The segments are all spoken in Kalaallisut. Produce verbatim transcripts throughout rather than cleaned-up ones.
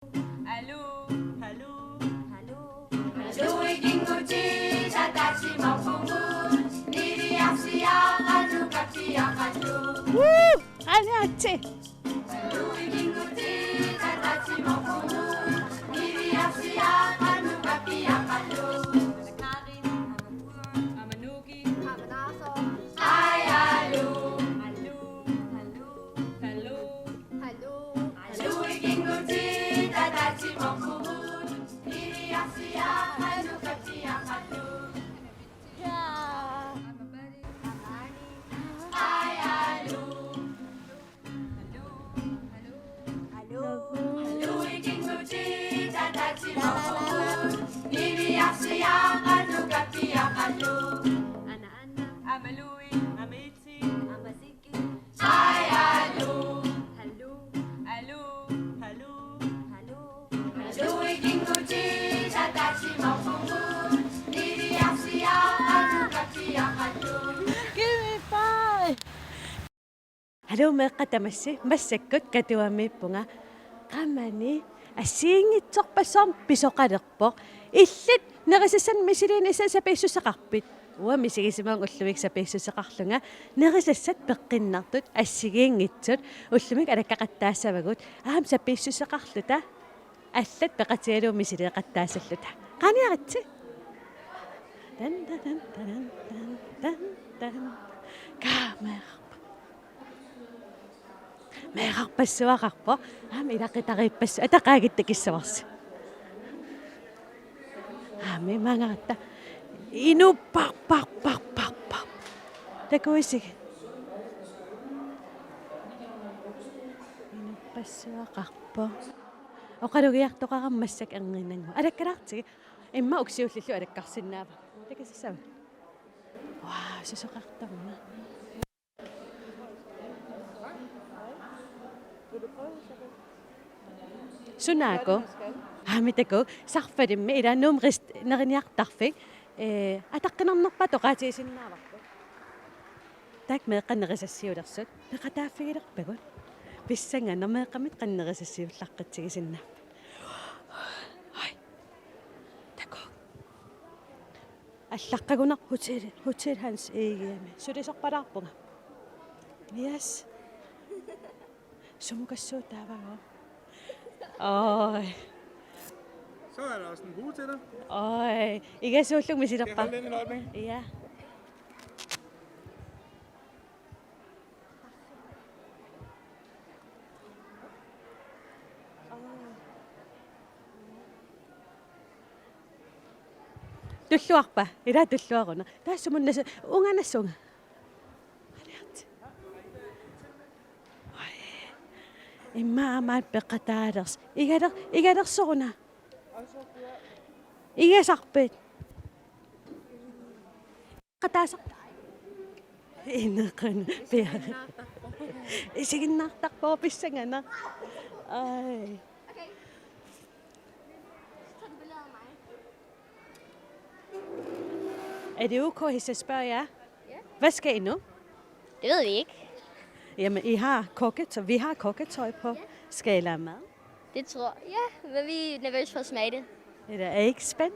Aluu, aluu, aluu. Aluu, ikinngutit ataatsimorpugut, niviarsiaq qanoq kappiaqarlugu. Woo! Aniatsi. Aluu, ikinngutit ataatsimorpugut, niviarsiaq qanoq kappiaqarlugu. Amanuk. Amanuk. Amanaasoq. Ai, aluu. Aluu, aluu, aluu. Aluu. Aluu, ikinngutit ataatsimorpugut, niviarsiaq qanoq kappiaqarlugu. Jaa. Ai, aluu. Aluu, ikinngutit ataatsimorpugut, niviarsiaq qanoq kappiaqarlugu. Ana, ana. Amalui, amitsi, amasiki. Ai, aluu. Aluu, aluu, aluu. Aluu. Aluu, ikinngutit ataatsimorpugut, niviarsiaq qanoq kappiaqarlugu. Give me five. Aluu, meeqqat tamassi, massakkut Katuamiippunga. Qamani assigiinngitsorpassuarnik pisoqalerpoq. Illit nerisassanik misiliinissat sapiissuseqarpit? Uanga misigisimavunga ullumi sapiissuseqarlunga. Nerisassat peqqinnartut assigiinngitsut ullumi alakkaqattaassavagut. Aamma sapiissuseqarluta allat peqatigalugu misileeqattaassalluta. Qaaniaritsi. Tan, tan, tan. Kamera. Meerarpassuaqarpoq. Aamma ilaqutariippassuit. Ataqaagit takissavarsi. Aamma imaanngaratta. Inuppar, par, par, par, par. Takuisigit. Inuppassuaqarpoq. Oqalugiartoqarama massakkut ernginnanngu. Alakkalaartigit. Immaqa ukiullillu alakkarsinnaava. Takusassava? Wow, susoqartarma. Sunaako? Aamma takuuk, Sarfalimmi ilaa Nuummi rest-, neriniartarfik, ee, ataqqinarnerpaatut oqaatigisinnaavarput. Taakku meeqqat nerisassiulersut, peqataaffigilerpagut. Pissanganaq, meeqqamit qanoq nerisassiullaqqitsigisinnaapput. Ai. Takuuk. Allaqqagunarpoq Hotel, Hotel Hans Egedemi. Sulisorpalaarpunga. Yes. Sumukassuutaavagoo. Oj. Så er der også en hue til dig. Oj. Igasuullugit misilerpa. Skal jeg holde den et øjeblik? Ja. Tulluarpa? Ilaa tulluaruna. Taassumunnga unganassunga. Aliat. Oj. Immaqa aamma peqataalers. Igaler-, igalersoruna. Igasarpit. Qataasaq. Ineqan pia. Isiginnaartarpoq pissanganaq. Ai. Er det ok, hvis jeg spørger jer? Ja. Hvad skal I nu? Det ved vi ikke. Jamen, I har kokketøj, vi har kokketøj på. Ja. Skal I lave mad? Det tror jeg. Ja, men vi er nervøse for at smage det. Eller er I ikke spændt?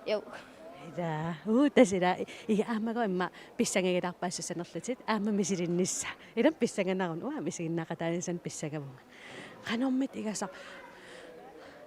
Jo. Ila, uu, tassa ila, i-, aamma immaqa pissangagilaarpaassanerlutit, aamma misilinnissaa. Ila pissanganarun, uanga misiginnaaqataanissamut pissangavunga. Qanormita igasaq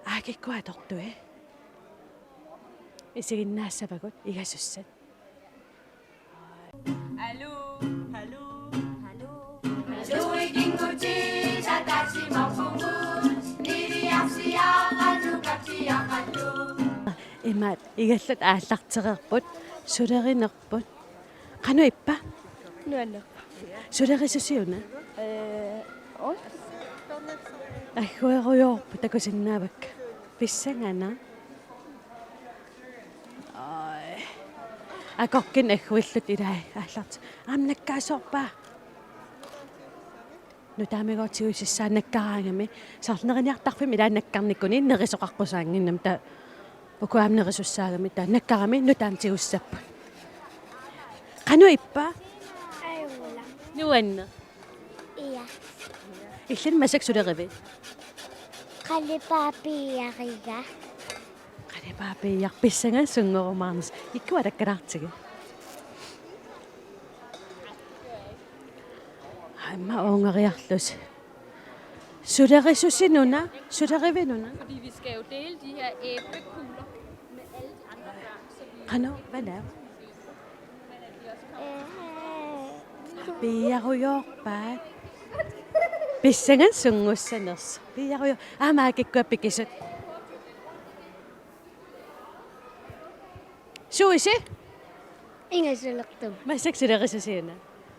aakikkut atortui. Isiginnaassavagut igasussat. Aluu, aluu, aluu. Aluu, ikinngutit ataatsimorpugut, niviarsiaq qanoq kappiaqarlugu. Imaat, igallat aallartereerput, sulerinerput. Qanoq ippa? Nuannerpoq. Sulerisusi una? Ee, oo. Agguerujoorput takusinnaavakka. Pissanganaq. Oj. Akorkin agguillutik ilai aallartik. Aamma nakkaasoorpaa. Nutaamigooq tigusissaa nakkaraangami. Soorlu neriniartarfimmi ilaa nakkarnikkuni nerisoqaqqusaannginnami, taava uku aamma nerisussaagami, taava nakkarami nutaamik tigusissapput. Qanoq ippa? Ajunngilaq. Nuanneq. Ia. Illit massakkut sulerivit? Qalipaapiiariga. Qalipaapiiarpissanga sunngorumaarnersoq. Ikkua takkalaartigi. Aamma uungariarlusi. Sulerisusinuna, sulerivinuna. Fordi vi skal jo dele de her æblekugler med alle de andre børn, så vi Qanoq, hvad er? Piiarujoorpaat. Pissanganaq sunngussanersoq. Piiarujo-, aamma kikkua pikisut. Suusi? Ingasalertugut. Massakkut sulerisusiuna?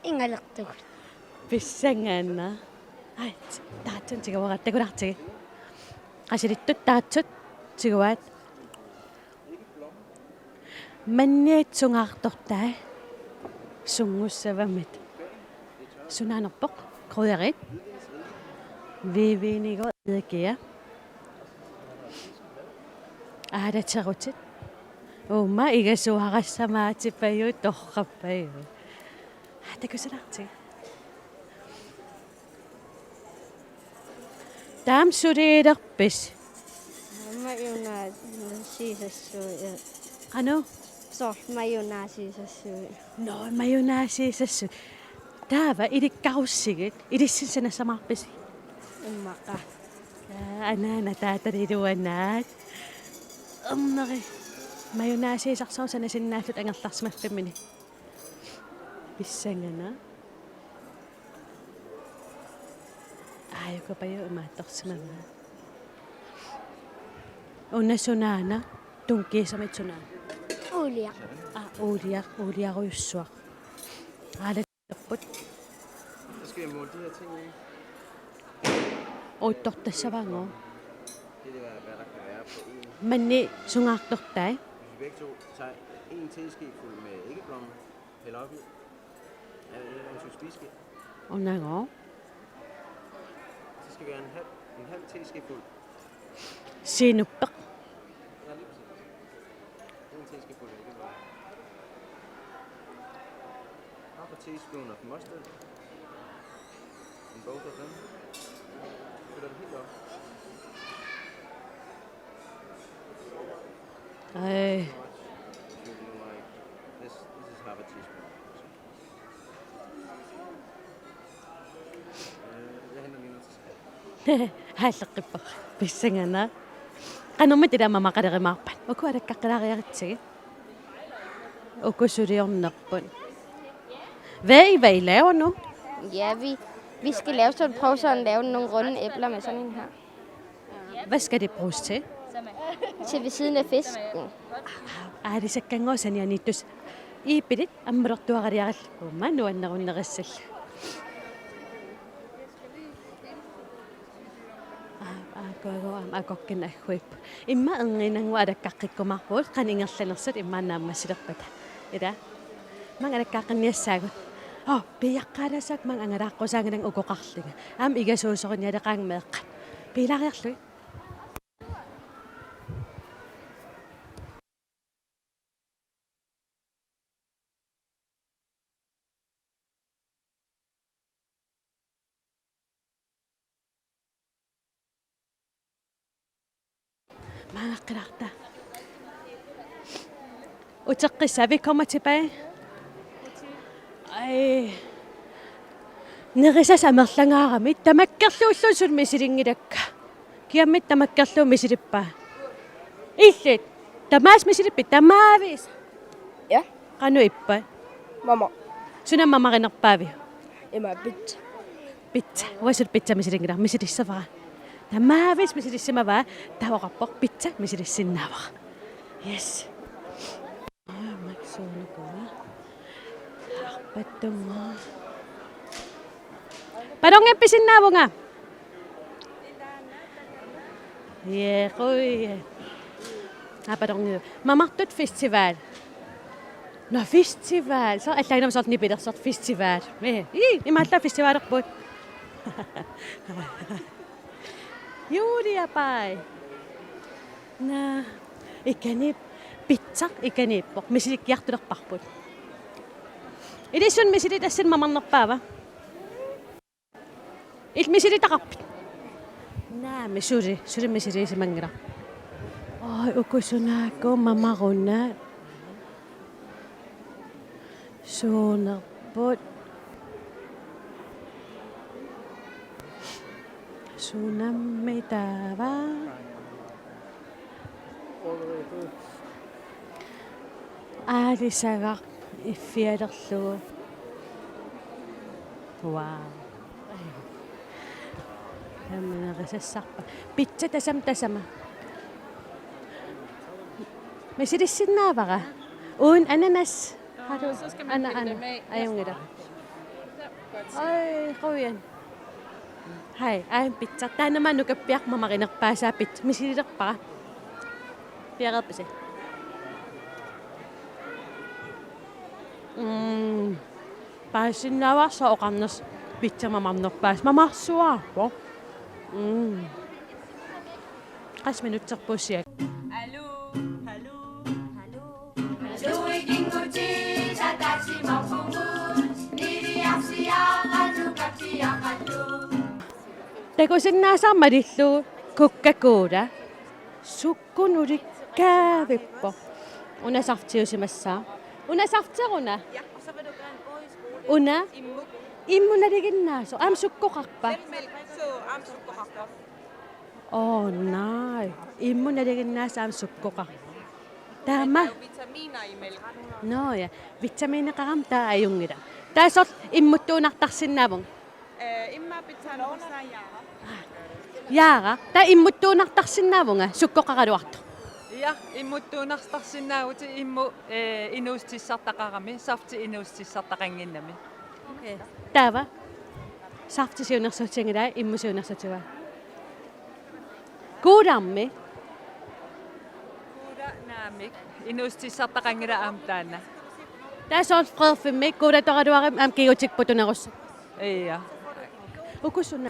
Ingalertugut. Pissanganaq. Ai, taatsut tiguaraat, takulaartigi. Qasilittut taatsut tiguaat. Manniat sungaartortai sunngussavammata. Sunaanerpoq? Krydderiit. Hvidvinigut eddike. Aalaterutit. Uuma igasuarassamaatit pajuut torrappajuit. Aa, takusalaartut. Taama suliilerpisi? Majunaasiisassuit. Qanoq? Soorlu majunaasiisassuit. Nå, majunaasiisassuit. Taava ilikkarussigit, ilissinnut sanassamaarpisi? Immaqa. Aa, anaana taatali iluanaat. Erneri. Majunaasiisarsuarmik sanasinnaallutit angerlarsimaffimminni. Pissanganaq. Aajuku pajuut imaattorsimavaa. Una sunaana, tunkiisamit sunaana. Uuliaq. Aa, uuliaq, uuliarujussuaq. Aalaterput. Så skal vi måle de her ting ind. Uuttortassavaannguaq. Det er, hvad der kan være på en. Manniat sungaartortai. Hvis vi begge to tager en teskefuld med æggeblommer, hælder op i. Ja, det er en spiseskæ. Unagooq. Så skal vi have en halv, en halv teskefuld. Sinuppeq. Ja, lige præcis. En teskefuld, ikke? Half a teaspoon of mustard. And both of them. Fylder det helt op. Ej. This, this is half a teaspoon. Haalleqqippoq. Pissanganaq. Qanormita ilaat mamaqalerumaarpat? Uku alakkaqqilaariaritsigit. Uku suliornerput. Hvad, hvad I laver nu? Ja, vi, vi skal lave sådan, prøve sådan at lave nogle runde æbler med sådan en her. Hvad skal det bruges til? Til ved siden af fisken. Aalisakkanngooq sanianiittussaq. Iipilit ammalortuaraliarallit, uuma nuannerunnerissallu. Aa, aa, kuagu aamma akorkan agguippoq. Immaqa erniinnannguaq alakkaqqikkumaarpugut, qanoq ingerlanersut immaqa naammassilerpata. Ila. Maanga alakkaaqqinniassaagut. Oo, piiaqqaalaassaaq maanga angalaaqqusaanngilanga ukoqarlunga. Aamma igasuusorinialeqaanga meeqqat. Piilaariarlugit. Maangaqqillarta. Uteqqissaaq, vi kommer tilbage. Ej. Nerisassat amerlangaaramik tamakkerluulluunniit suli misilinngilakkit. Kiammit tamakkerluunniit misilippaa. Illit. Tamaasa misilippit, tamaaviisa. Ja. Qanoq ippat? Mama. Suna mamarinerpaaviuk? Ima pizza. Pizza. Uanga suli pizza misilinngilara, misilissavara. Tamaaviisa misilissimavaa, taava oqarpoq pizza misilissinnaavara. Yes. Aa, maksuunikuga. Arpattummaa. Ballongippit sinnaavunga? Jee, qui. Aa, ballongiu. Mamartut festival. Nå, festival. Så allaanngilaq soorlu nipilersoq festival. Ee, ii, imaallaat festivalerput. Julia Pai. Naa, ikani pizza, ikaniippoq. Misilikkiartulerparput. Ilissi suna misilitassat mamarnerpaava? Illit misilitaqarpit? Naamik, suli, suli misiliisimanngilaq. Oj, uku sunaakku mamaruna. Suunerput. Suunermi taava? Aalisagaq iffialerlugu. Wow. Taamaniisassarpa. Pizza tasam tasama. Misilissinnaavara. Uun ananas. Har du? Så skal man Anna, pille Anna. Dem af. Ajunngilaq. Oj, qujan. Hej, aajuna pizza. Taanna maanna nukappiaq mamarinerpaasaa pizza. Misililerpara. Piareerpisi? Mm. Paasisinnaavara oqarnersi pizza mamarnerpaasaq. Mamarsuaarpoq. Mm. Qassit minutserput siak. Takusinnaasara malillugu Coca-Cola. Sukkut ulikkaavipput. Una saftiusimassaaq. Una safti una. Una. Immut nalinginnaasoq. Aamma sukkoqarpa? Oh, nej. Immut nalinginnaasoq aamma sukkoqarpa. Taama. Nå ja. Vitamineqarami taava ajunngilaq. Taava soorlu immuttuunartarsinnaavunga? Eh, immaqa pizzaanut Jaara. Jaara, taava immuttuunartarsinnaavunga sukkoqaraluartoq? Ja, immuttuunartarsinnaavutit immut, eh, inuussutissartaqarami, safti inuussutissartaqannginnami. Okay. Taava? Safti siunnersuutiginngilaa, immut siunnersuutigaa? Colaami? Cola naamik, inuussutissartaqanngilaq aamma taanna. Taava soorlu Frederikkimi, Cola toraluarim aamma kigutikkut putunerussaaq. Ja. Uku suna?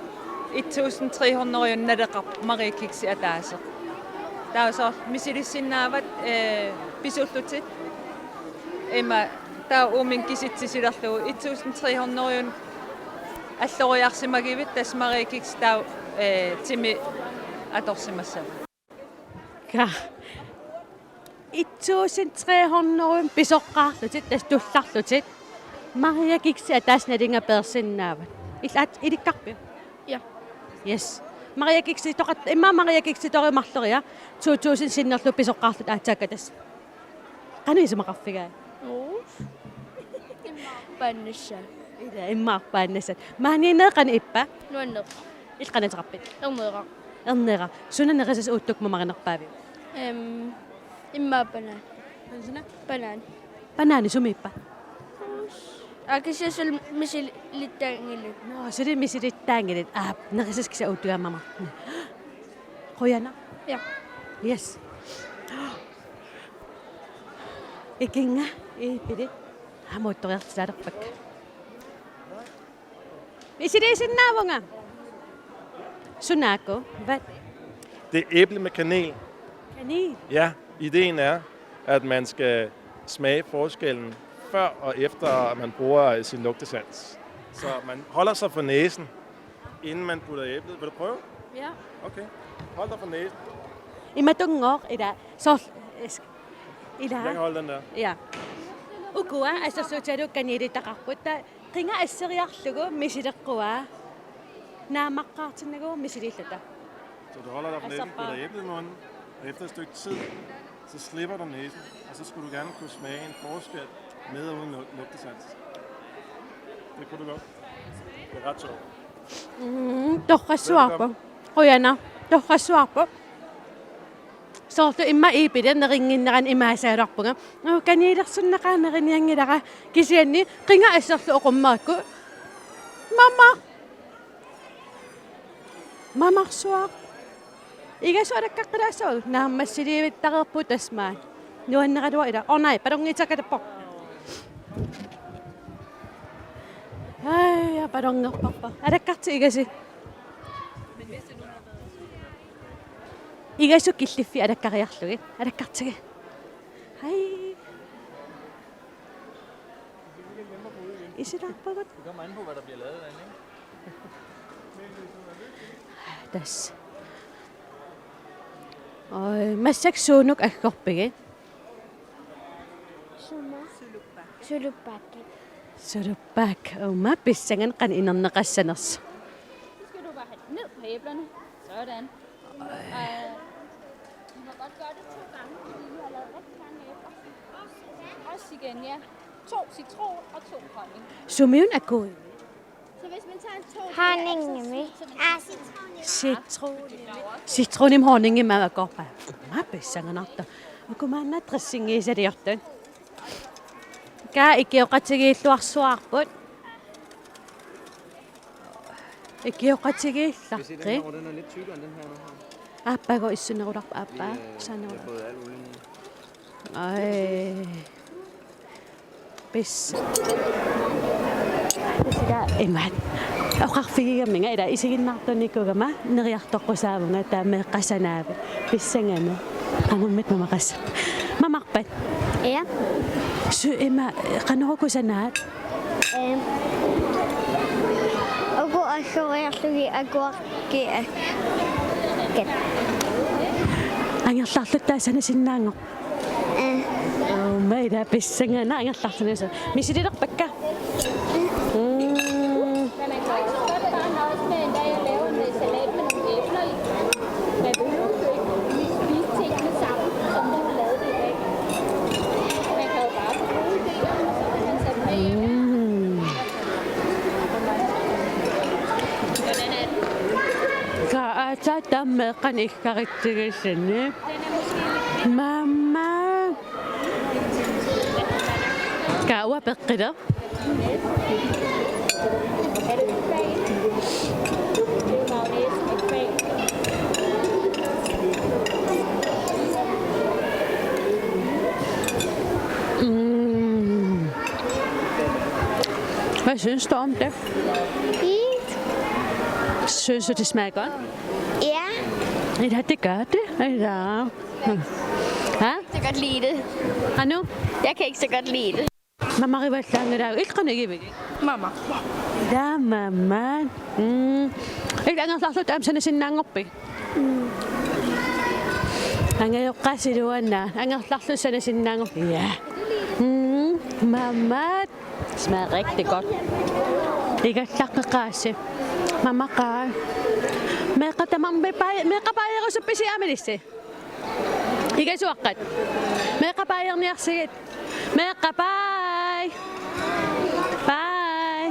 Et tusind tre hundrede naleqarpoq Marie Kiks ataaseq. Taava soorlu misilissinnaavat, eh, pisullutit. Ima taava uuminnga kisitsisilerlugu et tusind tre hundrede alloriarsimagivit tassa Marie Kiks taava, eh, timi atorsimassavat. Ka. Et tusind tre hundrede pisoqqaarlutit, tassa tullarlutit. Marie Kiksi ataaseq nalinga peersinnaavat. Ilaat ilikkarpiuk? Ja. Yes. Marie Kiksi toqat-, immaqa Marie Kiksi torujuit marloriarlugu to tusind sinnerlugu pisoqqaarlutit aatsaakka tassa. Qanoq isumaqarfigaat? Uu. Immaqa paannassat. Ila immaqa paannassat. Maaniinnerit qanoq ippa? Nuanneq. Illit qanoq ateqarpit? Erneeraq. Erneeraq. Suna nerisassat uuttukkut mamarinerpaaviuk? Em, immaqa banan. Suna? Banan. Banani sumiippa? Aa, kisianni suli misilittaanngilat. Nå, suli misilittaanngilat. Aa, nerisassat kisianni uuttukkut mamarneq. Qujanaq. Ja. Yes. Ikinnga, iipilit. Aamma uuttoriartitaalerpakka. Misiliisinnaavunga. Sunaakku, hvad? Det er æble med kanel. Kanel? Ja, ideen er, at man skal smage forskellen før og efter, at man bruger sin lugtesans. Så man holder sig for næsen, inden man putter æblet. Vil du prøve? Ja. Okay. Hold dig for næsen. Imatunngooq ila soorlu es-, ila. Jeg kan holde den der. Ja. Ukua assersuutigalugu kanelitaqarput, taava qinga asseriarlugu misileqquaa. Naammaqqaartinnagu misiliilluta. Så du holder dig for næsen, putter æblet i munden, og efter et stykke tid, så slipper du næsen, og så skulle du gerne kunne smage en forskel med og uden lug-, lugtesans. Det kunne du godt. Det er ret sjovt. Mm, torrassuarpoq. Velbekomme. Qujanaq. Torrassuarpoq. Soorlu immaqa iipilit nerinnginnerani imaasaaluarpunga. Uu, kanilersunnaqaaq nerinianngilara, kisianni qinga asserlugu oqummerakku. Mama. Mamarsuaq. Igasu alakkaqqilaassaaq, naammassiliivittareerput tasmaat. Nuanneraluaq ila. Oh nej, ballongiitakatappoq. Aj, ja, ballongerparput. Alakkarti igasi. Igasu killiffik alakkariarlugit. Alakkartigi. Hej. Isilaarpagut. Det kommer an på, hvad der bliver lavet derinde, ikke? Tassa. Oj, massakkut suunuk aggorpigit? Suma? Suluppaat. Suluppaat. Uuma pissanganaq qanoq inerneqassanersoq. Så skal du bare have det ned på æblerne. Sådan. Øh, vi må godt gøre det to gange, fordi vi har lavet rigtig mange æbler. Også igen, ja. To citron og to honning. Sumiuna akui? Så hvis man tager to... Honningimi. Ah, citronimi. Citron. Citronimi honningimi akorpa. Uuma pissanganartoq. Uku maanna dressingiusaliortut. Kaa ikioqatigiilluarsuarput. Ikioqatigiillaqqi. Hvis I den her, den er lidt tykkere end den her, nu her. Aappagu issunerularpa aappa. Vi, øh, vi har fået al olien i. Ej. Pis. Imaat. Oqarfigigaminga ila isiginnaartunikuugama neriartoqqusaavunga taava meeqqat sanaavit. Pissanganaq. Qanormita mamaqassappat? Mamarpat? Ja. Su ima qanoq uku sanaat? Ehm. Uku aggoriarlugit akuakki ak-, kat. Angerlarluttaaq sanasinnaanngorpit? Eh. Uuma ila pissanganaq angerlarlunnissaq. Misililerpakka? Mm. Men man kan også godt bare nøjes med en dag at lave en, øh, salat med nogle æbler i. Man behøver jo ikke spise tingene sammen, som vi har lavet det i dag. Man kan jo bare få gode idéer, og så kan man tage dem med hjem. Mm. Kaa aatsaat taama meeqqanik iggaritsigissani. Mamma. Kaa uanga peqqileq. Mm. Hvad synes du om det? Fint. Synes du, det smager godt? Ja. Ja, det gør det. Ja. Ha? Jeg kan ikke så godt lide det. Hvad nu? Jeg kan ikke så godt lide det. Mamarivallaanngilaagut, illit qanoq igivigit? Mama. Ila mama. Mm. Illit angerlarlutit aamma sanasinnaanngorpit? Mm. Angajoqqaasiluanna, angerlarlutit sanasinnaanngorpit? Ja. Mm. Mama. Smager rigtig godt. Igallaqqeqaasi. Mamaqaaq. Meeqqat tamarmik baj-, meeqqat bajerusuppisi aamma ilissi? Igasuaqqat. Meeqqat bajerniarsigit. Meeqqat baj. Baj.